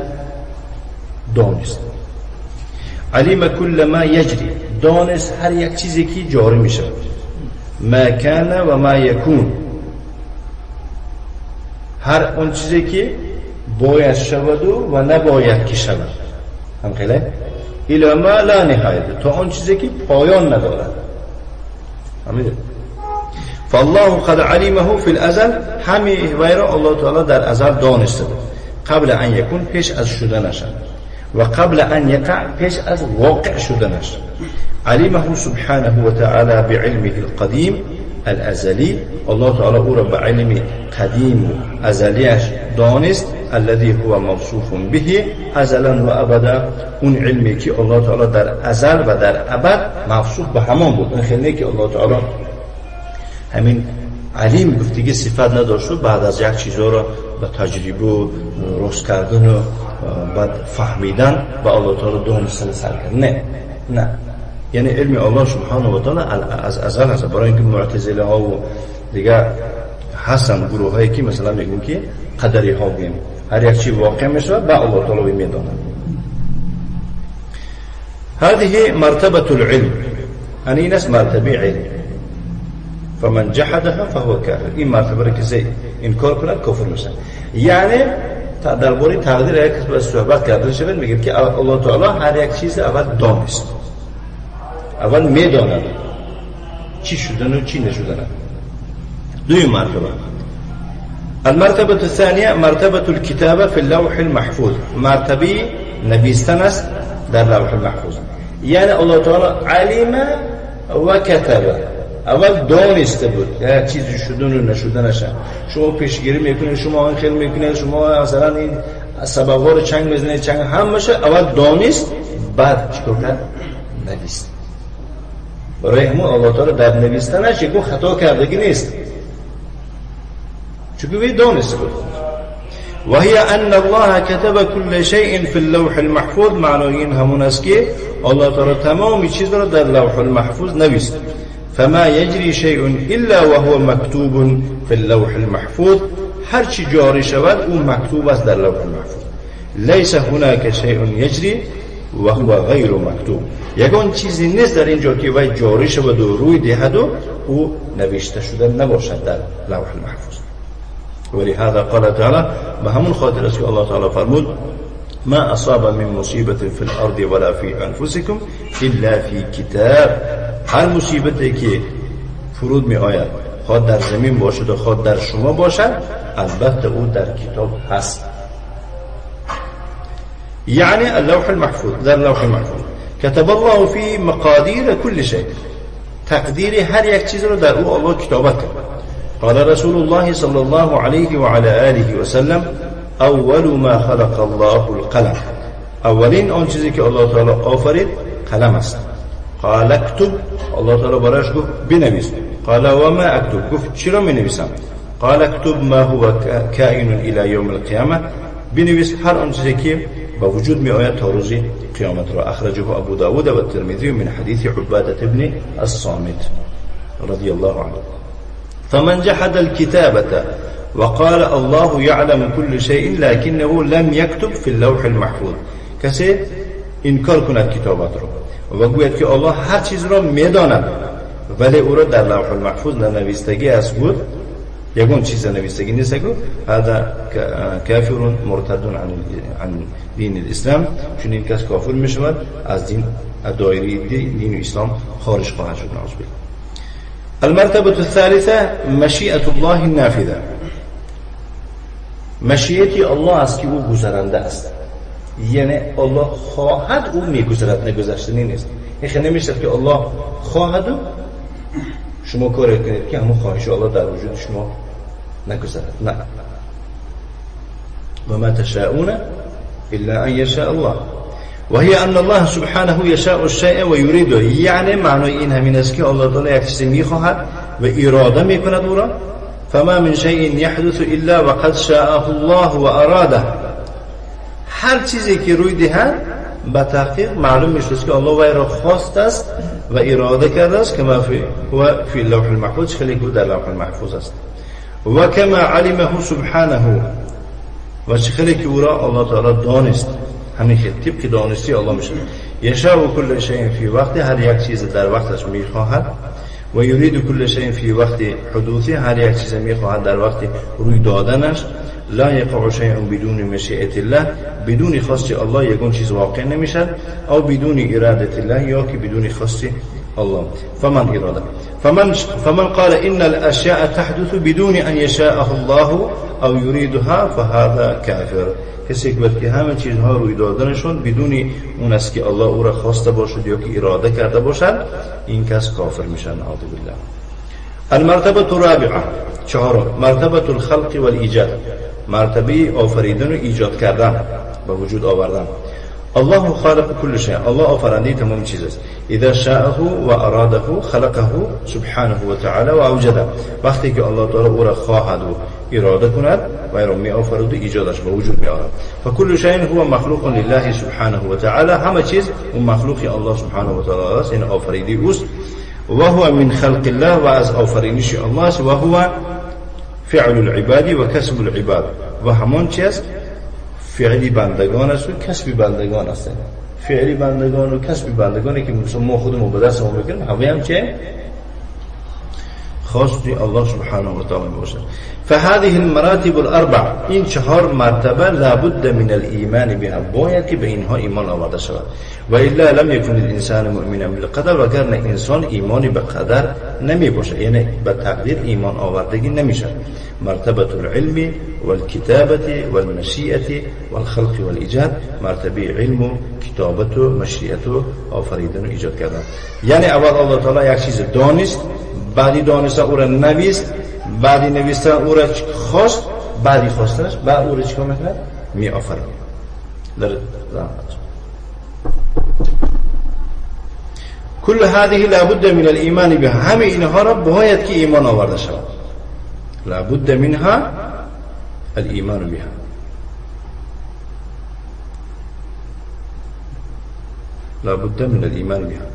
دانست. علم كل ما یجری، دانست هر یک چیزی که جاری میشه. ما کان و ما یکون، هر اون چیزی که باید شود و نباید که شود. هم خیلی الی ما لا نهایت، تا آن چیزی که پایان ندارد. همین فالله قد علمه فی الازل، همه ویرا الله تعالی در ازل دانسته بود. قبل ان یکون، پیش از شدنش، و قبل ان یقع، پیش از واقع شدنش. علمه سبحانه و تعالی بعلمه القدیم الازلی، الله تعالی او را به علم قدیم و ازلیش دانست. الذي هو موصوف به ازلا و ابدا، اون علمی که الله تعالی در ازل و در ابد موصوف به همان بود. این خیلی که الله تعالی همین علیم گفتگی صفت نداشت و بعد از یک چیزها را به تجربه و راست کردن و بعد فهمیدن و الله تعالی دانستن سر کرد. نه نه، یعنی علم الله سبحانه و تعالی از ازل هست. برای اینکه معتزله ها و دیگه هستن گروه هایی که مثلا میگن که قدری ها بگیم هر یک چیز واقع میشه با الله تعالی میدونه. هذه مرتبة العلم، یعنی این است مرتبه علم. فمن جحدها فهو کافر، این مرتبه را کسی انکار کند کافر میشه. یعنی درباره تقدیر یک کس صحبت کرده شود، میگه که الله تعالی هر یک چیز اول دانست، اول میداند چی شدن و چی نشدن. دوی مرتبه، المرتبة الثانية مرتبة الكتابة في اللوح المحفوظ، مرتبه نویستن است در لوح المحفوظ. یعنی الله تعالی علم و کتب، اول دانسته بود یک چیزی شدن و نشدنش. شما پیشگیری میکنید، شما این خیلی میکنید، شما مثلا این سبب‌ها رو چنگ میزنید، چنگ همشه اول دانست، بعد چیکار کرد؟ نویست. برای همون الله تعالی در نویستنش یک خطا کردگی نیست، چون وی دانسته بود. و هي ان الله كتب كل شيء في اللوح المحفوظ، معنای این همون است که الله تعالی تمام چیز را در لوح المحفوظ نویست. فما يجري شيء الا وهو مكتوب في اللوح المحفوظ، هر چی جاری شود او مکتوب است در لوح المحفوظ. ليس هناك شيء يجري و هو غیر مکتوب. یگان چیزی نیست در اینجا که وی جاری شود و روی دهد و او نوشته شده نباشد در لوح المحفوظ. ولهذا قال تعالی، به همون خاطر است که الله تعالی فرمود ما اصاب من مصیبت فی الارض ولا فی انفسکم الا فی کتاب. هر مصیبتی که فرود می آید، خواه در زمین باشد و خواه در شما باشد، البته او در کتاب هست، یعنی اللوح المحفوظ. در لوح المحفوظ كتب الله فی مقادیر كل شیء، تقدیر هر یک چیز رو در او الله کتابت کرد. قال رسول الله صلی الله علیه و علی آله و سلم اول ما خلق الله القلم، اولین آن چیزی که الله تعالی آفرید قلم است. قال اكتب، الله تعالی برایش گفت بنویس. قال و ما اكتب، گفت چرا می نویسم؟ قال اكتب ما هو کائن الى یوم القیامه، بنویس هر آن چیزی که به وجود می آید تا روز قیامت را. اخرجه ابو داود و الترمذی من حدیث عبادة ابن الصامت رضی الله عنه. فمن جحد الكتابة وقال الله يعلم كل شيء لكنه لم يكتب في اللوح المحفوظ، کسی انکار کند کتابت رو و گوید که الله هر چیز را میداند ولی او را در لوح المحفوظ ننویستگی است، بود یگون چیز نویستگی نیست، هذا کافر مرتد عن دین الاسلام، چون این کس کافر می شود، از دین دایره دین اسلام خارج خواهد شد، نعوذ بالله. المرتبة الثالثة مشیئة الله النافذة، مشیئت الله است که او گذرنده است، یعنی الله خواهد او میگذرد، نگذشتنی نیست. این نمیشه که الله خواهد و شما کاری کنید که همون خواهش الله در وجود شما نگذرد، نه. و ما تشاءون الا ان یشاء الله، وهي ان الله سبحانه یشاء الشیء و یریده، یعنی معنای این همین است که الله تعالی یک چیزی میخواهد و اراده میکند او را. فما من شیء یحدث الا وقد شاءه الله و اراده، هر چیزی که روی دهد به تحقیق معلوم میشد که الله وی را خواست است و اراده کرده است، کما فی اللوح المحفوظ، خیلی که در لوح المحفوظ است. و کما علمه سبحانه، و خیلی که او را الله تعالی دانست، همین خیلی طبق دانستی الله میشه. یشاء کل شیء فی وقت، هر یک چیز در وقتش میخواهد. و یرید کل شیء فی وقت حدوثه، هر یک چیز میخواهد در وقت روی دادنش. لا یقع شیء بدون مشیئت الله، بدون خواست الله یگون چیز واقع نمیشد، او بدون ارادت الله، یا که بدون خواست الله. فمن اراده فمن قال ان الاشیاء تحدث بدون ان یشاءه الله او یریدها فهذا کافر. کسی که گفت که همه چیزها روی دادنشون بدون اون است که الله او را خواسته باشد یا که اراده کرده باشد، این کس کافر میشه، نعوذ بالله. المرتبه الرابعه، چهارم، مرتبه الخلق والایجاد، مرتبه آفریدن و ایجاد کردن، به وجود آوردن. الله خالق كل شيء، الله آفرنده تمام چیز است. اذا شاءه و اراده خلقه سبحانه و تعالی و اوجده، وقتی که الله تعالی او را خواهد و اراده کند و را می آفرد و ایجادش به وجود می آورد. فكل شيء هو مخلوق لله سبحانه و تعالی، همه چیز اون مخلوق الله سبحانه و تعالی است، این آفریده اوست. و هو من خلق الله، و از آفرینش الله است. و هو فعل العباد و کسب العباد، و همان چیز فعلی بندگان است و کسب بندگان است. فعلی بندگان و کسب بندگانی که ما خودمون به دست ما میکنیم، همه هم چه خاص الله سبحانه و تعالی باشد. فهذه المراتب الاربع، این چهار مرتبه لابد من الايمان بها، باید که به اینها ایمان آورده شود. و الا لم يكن الانسان مؤمنا بالقدر، وگرنه انسان ایمانی به قدر نمی باشه، یعنی به تقدیر ایمان آوردگی نمیشه. مرتبه العلم والكتابة والمشیئة والخلق والایجاد، مرتبه علم و کتابت و مشیئت و آفریدن و ایجاد کردن. یعنی اول الله تعالی یک چیز دانست، بعدی دانسته او را نویست، بعدی نویستن او را خواست، بعدی خواستنش بعد او را چیکار میکنه؟ می آفرینه. در کل هذه لابد من الایمان بها، همه اینها را باید که ایمان آورده شود. لابد منها الایمان بها. لابد من الایمان بها.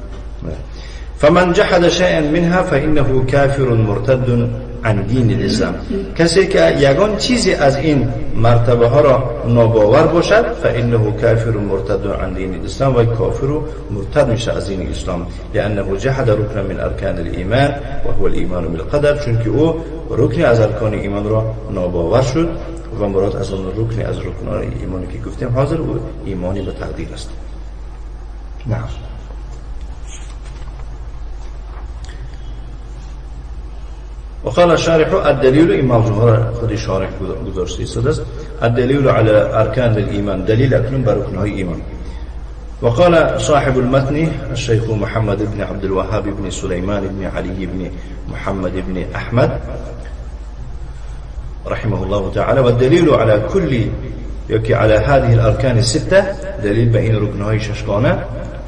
فمن جحد شيئا منها فإنه كافر مرتد عن دین الاسلام. کسی که یگان چیزی از این مرتبه ها را ناباور باشد فانه کافر مرتد عن دین الاسلام، و کافر و مرتد میشه از دین اسلام. لانه جحد رکنا من ارکان الایمان و هو الایمان بالقدر، چون که او رکن از ارکان ایمان را ناباور شد و مراد از آن رکن از رکنان ایمانی که گفتیم حاضر او ایمانی به تقدیر است. نعم. وقال الشارح الدليل، این موضوع خود شارح گذاشته است، الدليل على اركان الايمان، دلیل اکنون بر رکنهای ایمان. وقال صاحب المتن الشيخ محمد بن عبد الوهاب بن سليمان بن علي بن محمد بن احمد رحمه الله تعالى: والدليل على كل يكي على هذه الاركان السته، دلیل به این رکنهای ششگانه،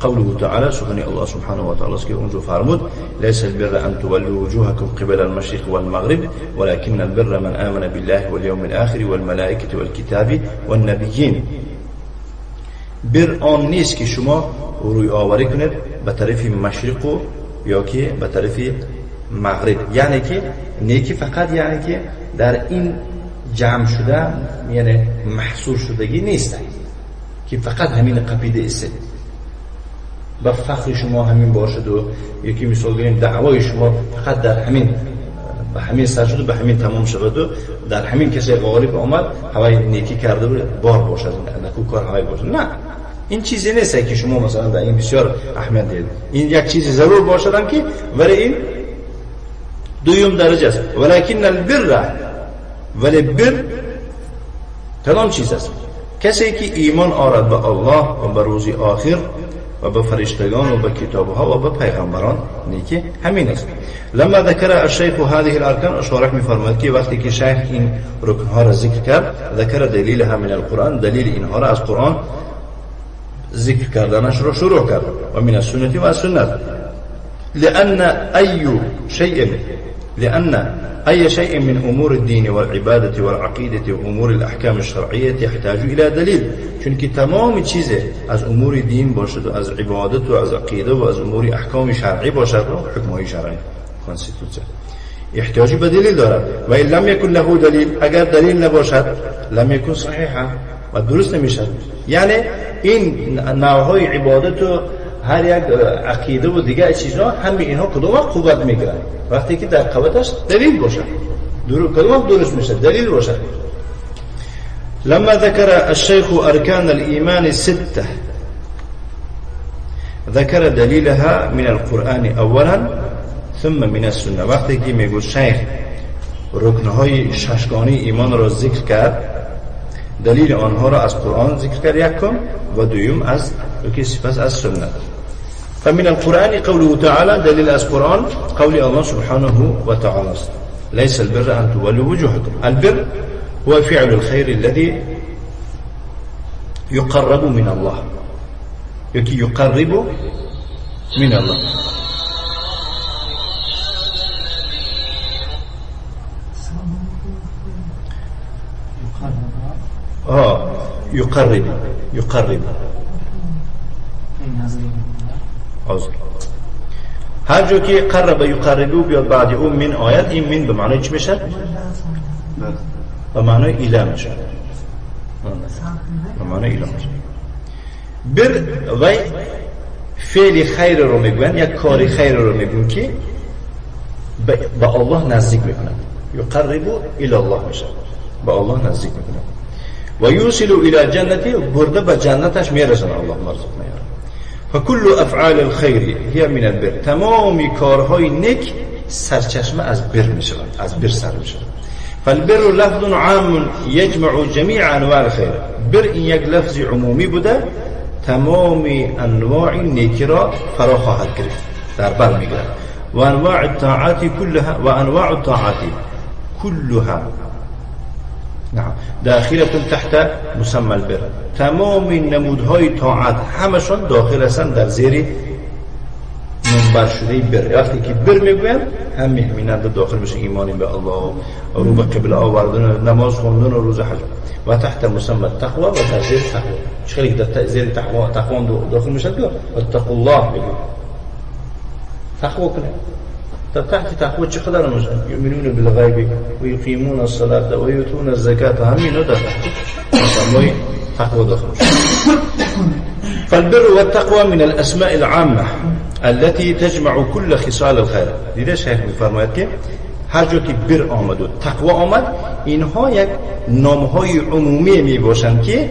قوله تعالى، سخن الله سبحانه وتعالى که اونجا فرمود: ليس البر أن تولوا وجوهكم قبل المشرق والمغرب ولكن البر من آمن بالله واليوم الآخر والملائكة والكتاب والنبيين. بر آن نیست که شما روی آوری کنید به طرف مشرق و یا که به طرف مغرب، یعنی که نیکی فقط یعنی که در این جمع شده، یعنی محصور شدگی نیست که فقط همین قبیله است، به فخر شما همین باشد و یکی مثال گیریم دعوای شما فقط در همین به همین سر شد و به همین تمام شود و در همین کسی غالب آمد هوای نیکی کرده بود بار باشد، نکو کار هوای باشد. نه، این چیزی نیست که شما مثلا در این بسیار اهمیت دهید. این یک چیز ضرور باشد هم که ولی این دویم درجه است. ولکن البر، ولی بر کدام چیز است؟ کسی که ایمان آرد به الله و به روز آخر و به فرشتگان و به کتابها و به پیغمبران، نیکی همین است. لما ذکر الشیخ هذه الارکان، اشاره می‌فرماید که وقتی که شیخ این رکنها را ذکر کرد، ذکر دلیلها من القرآن، دلیل اینها را از قرآن ذکر کردنش را شروع کرد، و من السنة و السنت. لأن أي شيء لأن أي شيء من أمور الدين والعبادة والعقيدة وأمور الأحكام الشرعية يحتاج إلى دليل، چون تمام چیز از امور دین باشد و از عبادت و از عقیده و از امور احکام شرعی باشد و حکمهای شرعی constitution احتیاجی به دلیل دارد. و ان لم يكن له دلیل، اگر دلیل نباشد لم يكن صحیحا و درست نمیشد. یعنی این نوعهای عبادت و هر یک عقیده و دیگه چیزها همه اینها کدوم قوت میگیرن وقتی که در قوتش دلیل باشد، کدوم درست میشه دلیل باشد. لما ذكر الشيخ أركان الإيمان الستة ذكر دليلها من القرآن أولا ثم من السنة. وقتی که میگو شیخ رکنهای ششگانی ایمان را ذکر کرد، دلیل آنها را از قرآن ذکر کرد یکم، و دویم از یکی سپس از سنت. فمن القرآن قوله تعالى، دلیل از قرآن قول الله سبحانه وتعالى است: ليس البر أن تولوا وجوهكم. البر هو فعل الخير الذي يقرب من الله، يكي يقرب من الله. يقرب يقرب. هر جا که قرب یقربو بیاد بعد اون من آیت، این من به معنای چی میشه؟ به معنای اله میشه، به معنای اله میشه. بر و فعل خیر رو میگن، یک کار خیر رو میگن که به الله نزدیک میکنند، یقربو الی الله میشه، به الله نزدیک میکنند. و یوصل الی جنتی، برده به جنتش میرسن الله مرزقنا. فكل افعال الخير هي من البر، تمام کارهای نیک سرچشمه از بر میشوند، از بر سر میشوند. فالبر لفظ عام يجمع جميع انواع الخير. بر این یک لفظ عمومی بوده، تمام انواع نیکی را فرا خواهد گرفت، در بر میگیرد. و انواع الطاعات كلها، و انواع الطاعات كلها نعم داخلة تحت مسمى البر. تمام نمودهای طاعت همشون داخل هستن در زیر منبر شده بر. وقتی که بر میگوین هم همینند داخل میشه، ایمان به الله، رو به قبله آوردن، نماز خواندن و روز حج. و تحت مسمى التقوى و در زیر تقوا، چخیلی که در زیر تقوا داخل میشه که اتقوا الله میگه تقوا کنه. در تحت تقوا چقدر میشه؟ یؤمنون بالغیب و یقیمون الصلاة و یؤتون الزکات، همین در تحت مسمای تقوا داخل میشه. فالبر والتقوى من الاسماء العامه التي تجمع كل خصال الخير. دیده شیخ میفرماید که هر جا که بر آمد و تقوا آمد، اینها یک نامهای عمومی می باشند که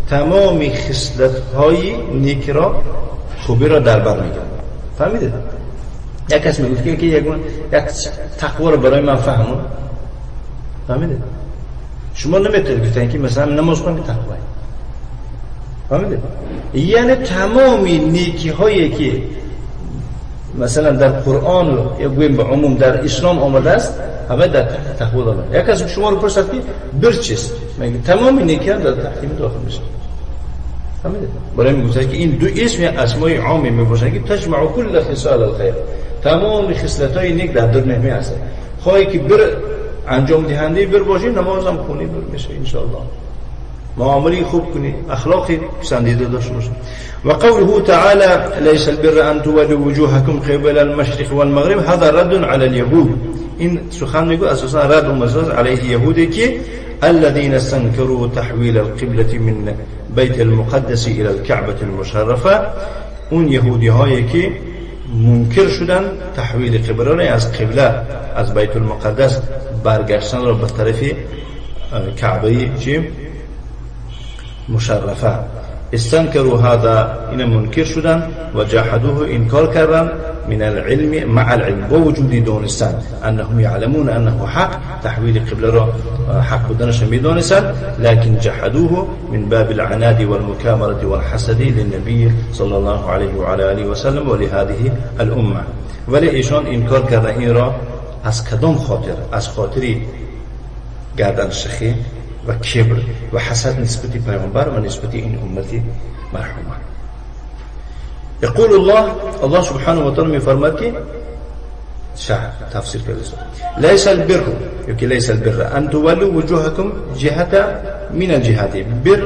تمام خصلت‌های نیک را، خوبی را در بر میگیرند. فهمیدید؟ یک کس میگفت که یک تقوا رو برای من فهمون. فهمیدید؟ شما نمیتونید گفتن که مثلا نماز خونی تقوا. فهمیدید؟ یعنی تمام نیکی هایی که مثلا در قرآن و یا گوییم به عموم در اسلام آمده است، همه در تحت تقوا دارند. یک کس شما رو پرسد که بر چیست، میگه تمام نیکی ها در تحت این داخل میشه. فهمیدید؟ برای میگه که این دو اسم اسمای عامی میباشند که تجمع کل خصال الخیر، تمام خصلت‌های نیک در در نهمی هست. خواهی که بر انجام دهنده بر باشی، نماز هم خونی بر میشه انشاءالله، معامله خوب کنی، اخلاق پسندیده داشته باشی. و قوله تعالى ليس البر ان تولوا وجوهكم قبل المشرق والمغرب هذا رد على اليهود. این سخن میگو اساسا رد و علیه یهودی که الذين استنكروا تحويل القبلة من بيت المقدس الى الكعبة المشرفة. اون یهودی هایی که منکر شدن تحویل قبله را، از قبله از بیت المقدس برگشتن را به طرف کعبه چی؟ مشرفه. استنکروا هذا، این منکر شدن و جحدوه، انکار کردن، من العلم مع العلم، با وجود دانستن انهم يعلمون انه حق، تحویل قبله را حق بودنش میدانستن، لكن جحدوه من باب العناد والمكامرة والحسد للنبي صلى الله عليه وعلى آله وسلم ولهذه الامه. ولی ایشان انکار کردن این را از کدام خاطر؟ از خاطر گردن شخی و کبر و حسد نسبت پیامبر و نسبت این امتی مرحومه. یقول الله، الله سبحانه و تعالی میفرماد که شرح تفسیر کرده لیس البر، یکی لیس البر ان تولوا وجوهکم جهت من الجهات. بر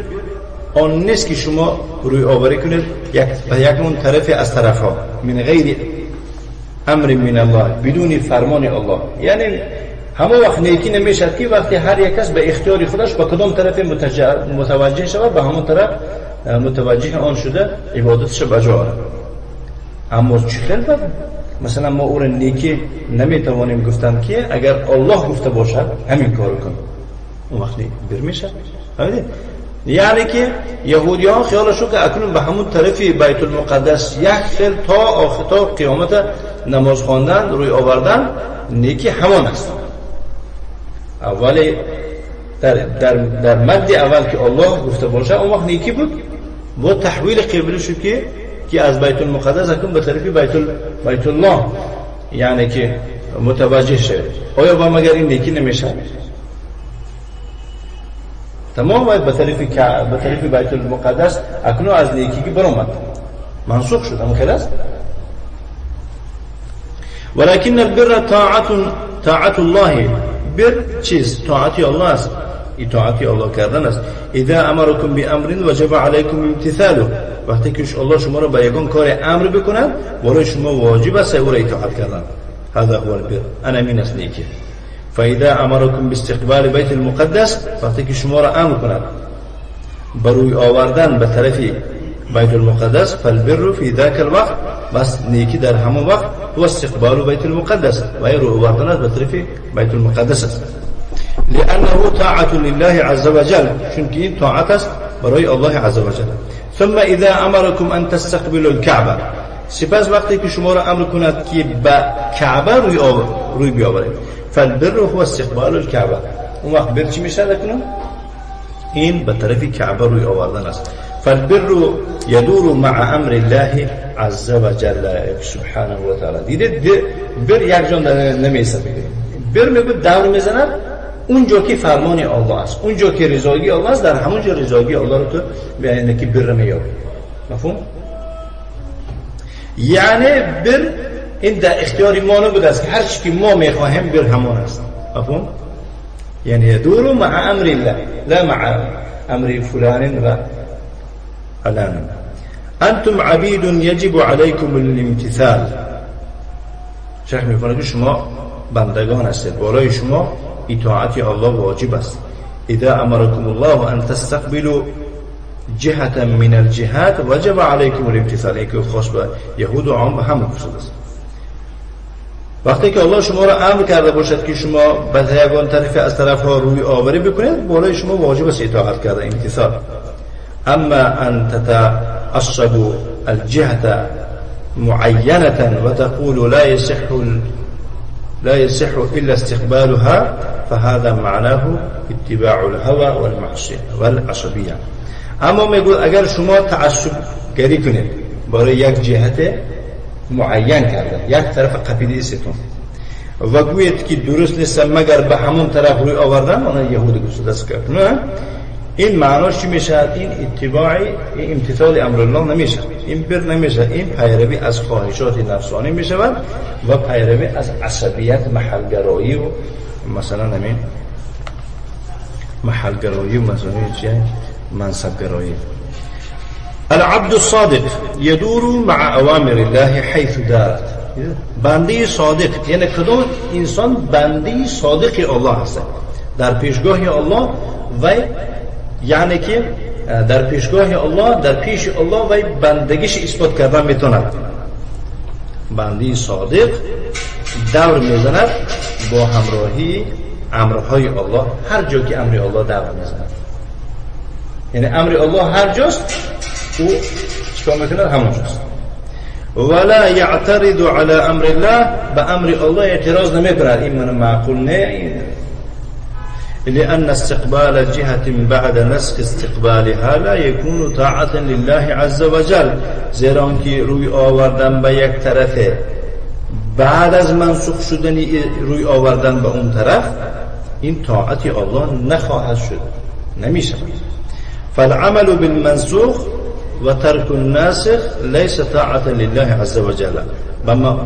آن نیست که شما روی آوری کنید یک به یک اون طرف از طرفها، من غیر امر من الله، بدون فرمان الله. یعنی همه وقت نیکی نمیشد که وقتی هر یک کس به اختیار خودش به کدام طرف متوجه شود، به همون طرف متوجه آن شده عبادتش بجا آورد. اما چه خیلی مثلا ما او را نیکی نمیتوانیم گفتن که اگر الله گفته باشد همین کارو کن، اون وقت بر میشه. یعنی که یهودی ها خیالشون که اکنون به همون طرف بیت المقدس یک خیل تا آخر تا قیامت نماز خواندن روی آوردن نیکی همان است. اولی در مد اول که الله گفته باشه اون وقت نیکی بود، با تحویل قبله شد که از بیت المقدس اکنون به طرف بیت الله یعنی که متوجه شد. آیا با مگر این نیکی نمیشه؟ تمام باید به طرف بیت المقدس اکنون از نیکی برآمد، منسوخ شد. اما خلاص ولكن البر طاعت الله. بر چیز؟ طاعت الله است، اطاعت الله کردن است. اذا امركم بامر وجب عليكم امتثاله. وقتی که الله شما را به یگان کار امر بکند برای شما واجب است او را اطاعت کردن. هذا هو البر، انا من است نیکی. فاذا امركم باستقبال بیت المقدس، وقتی که شما را امر کند بروی آوردن به طرف بیت المقدس، فالبر في ذاك الوقت، بس نیکی در همون وقت هو استقبال بیت المقدس، و روی آوردن به طرف بیت المقدس است. لأنه طاعة لله عز وجل، چون که این طاعت است برای الله عز وجل. ثم اذا امركم ان تستقبلوا الكعبه، سپس وقتی که شما را امر کند که به کعبه روی بیاورید، فالبر هو استقبال الكعبه. اون وقت بر چی میشه اکنون؟ این به طرف کعبه روی آوردن است. فالبر يدور مع امر الله عز وجل سبحانه و تعالی. دیده بر یک جا نمیسته، بر میگه دور میزند اونجا که فرمان الله است، اونجا که رضاگی الله است، در همونجا رضاگی الله رو تو یعنی که بر میابی. مفهوم؟ یعنی بر این در اختیار ما نبوده است که هر چی که ما میخواهیم بر همان است. مفهوم؟ یعنی يدور مع امر الله لا مع امر فلان و علان. انتم عبيد يجب عليكم الامتثال. شیخ میکنه که شما بندگان هستید، بالای شما اطاعت الله واجب است. اذا امركم الله ان تستقبلوا جهة من الجهات وجب عليكم الامتثال. که خاص به یهود و عام به هم گفته است. وقتی که الله شما را امر کرده باشد که شما به یگان طرف از طرف ها روی آوری بکنید، بالای شما واجب است اطاعت کرده، امتثال. اما ان تتعصبوا الجهة معينة وتقول لا يصح إلا استقبالها فهذا معناه اتباع الهوى والمعصية والعصبية. اما میگوید اگر شما تعصب گری کنید برای یک جهت معین کرده، یک طرف قبیله ستون، و گوید که درست نیست مگر به همون طرف روی آوردن، آنها یهود گفته دست کرد، نه، این معناش چی میشه؟ این اتباع، این امتثال امر الله نمیشه، این بر نمیشه، این پیروی از خواهشات نفسانی میشود و پیروی از عصبیت، محلگرایی و مثلا همین محلگرایی و مثلا چیه؟ منصبگرایی. العبد الصادق يدور مع اوامر الله حيث دارت. بنده صادق یعنی کدام انسان بنده صادق الله هست در پیشگاه الله، و یعنی که در پیشگاه الله، در پیش الله و بندگیش اثبات کردن میتوند. بنده صادق دور میزند با همراهی امرهای الله، هر جا که امر الله دور میزند، یعنی امر الله هر جاست او چیکار میکنه؟ همونجاست. ولا يعترض على امر الله، به امر الله اعتراض نمیکند، این من معقول نه، لأن استقبال جهة بعد نسخ استقبالها لا يكون طاعة لله عز وجل. زیرا آنکه روی آوردن به یک طرف بعد از منسوخ شدن روی آوردن به اون طرف، این طاعت الله نخواهد شد، نمیشه. فالعمل بالمنسوخ و ترک الناسخ ليس طاعة لله عز وجل.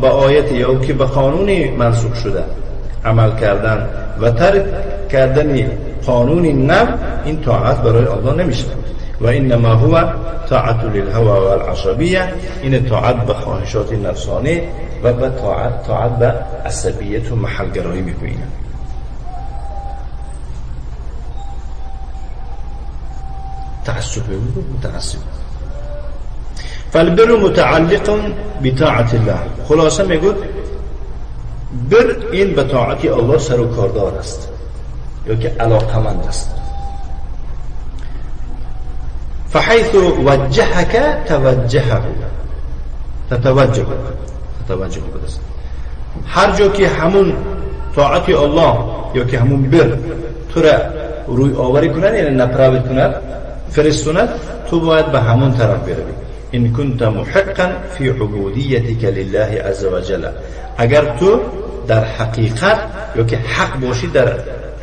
با آیت یا که به قانون منسوخ شده عمل کردن و ترک کردن قانون نو، این طاعت برای الله نمیشه. و انما هو طاعت للهوى والعصبیه، این طاعت به خواهشات نفسانی و به طاعت به عصبیت و محلگرایی میگویند. تعصب، متعصب. فالبر متعلق بطاعت الله. خلاصه میگوید بر این به طاعت الله سر و کاردار است یا که علاقمند است. فحيث وجهك توجهه تتوجه تتوجه بدست. هر جا که همون طاعت الله یا که همون بر تو را روی آوری کند، یعنی نپراوت کند، فرستوند، تو باید به همون طرف بروی. ان كنت محقا في عبوديتك لله عز وجل، اگر تو در حقیقت یا که حق باشی در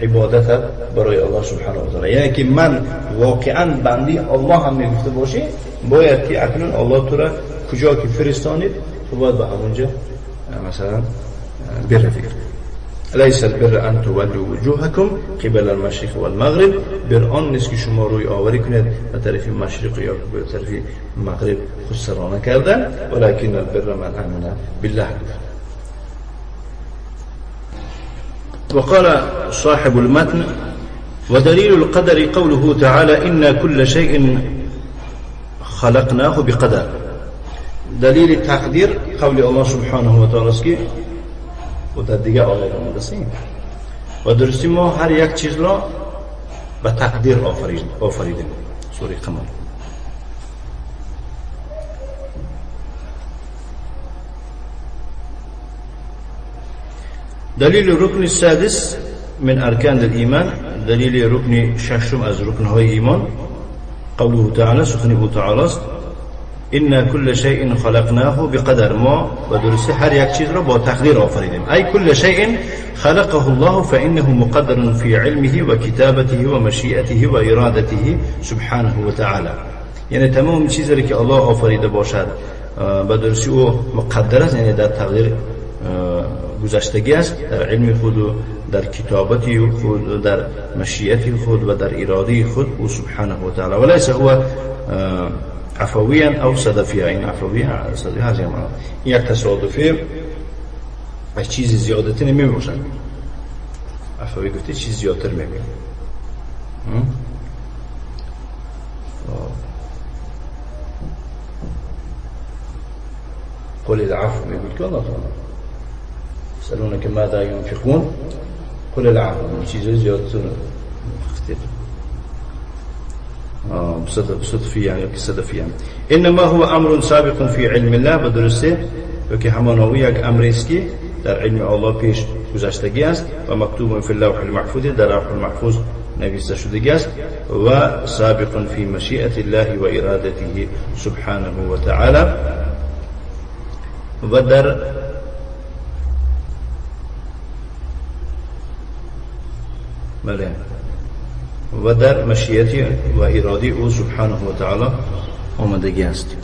عبادت برای الله سبحانه و تعالی، یعنی که من واقعا بندی الله هم میگفته باشی، باید که اکنون الله تو را کجا که فرستانید تو باید به همونجا مثلا بروی. لیس البر ان تولوا وجوهکم قبل المشرق والمغرب، بر آن نیست که شما روی آوری کنید به طرف مشرق یا به طرف مغرب خسرانه کردن، ولكن البر من آمن بالله. وقال صاحب المتن ودليل القدر قوله تعالى إن كل شيء خلقناه بقدر. دلیل تقدیر قول الله سبحانه و تعالی است که و در دیگه آیه آمده است و درستی ما هر یک چیز را به تقدیر آفریدیم. سوره قمر. دلیل رکن السادس من ارکان الایمان، دلیل رکن ششم از رکنهای ایمان، قوله تعالی، سخن او تعالی است، إن كل شيء خلقناه بقدر. ما و درستی هر یک چیز را با تقدیر آفریدیم. ای كل شيء خلقه الله فإنه مقدر في علمه وكتابته ومشيئته وإرادته سبحانه وتعالى. یعنی تمام چیزی که الله آفریده باشد به درستی او مقدر است، یعنی در تقدیر گذشتگی است، در علم خود و در کتابت خود و در مشیت خود و در اراده خود او سبحانه و تعالی. وليس هو عفويا او صدفيا. این عفوی صدفی هست، این یک تصادفی از چیز زیادتی نمی باشد. عفوی گفته چیز زیادتر میگه. قل العفو میگوید که الله تعالی يسألونك ماذا ينفقون قل العفو، چیز زیادتر صدفی یعنی صدفی. انما هو امر سابق فی علم الله، به درسته که همانوی یک امر است که در علم الله پیش گذشتگی است و مکتوب فی اللوح المحفوظ، در لوح المحفوظ نوشته شدگی است و سابق فی مشیئت الله و ارادته سبحانه و تعالی و در بله و در مشیت و اراده او سبحانه و تعالی آمدگی است.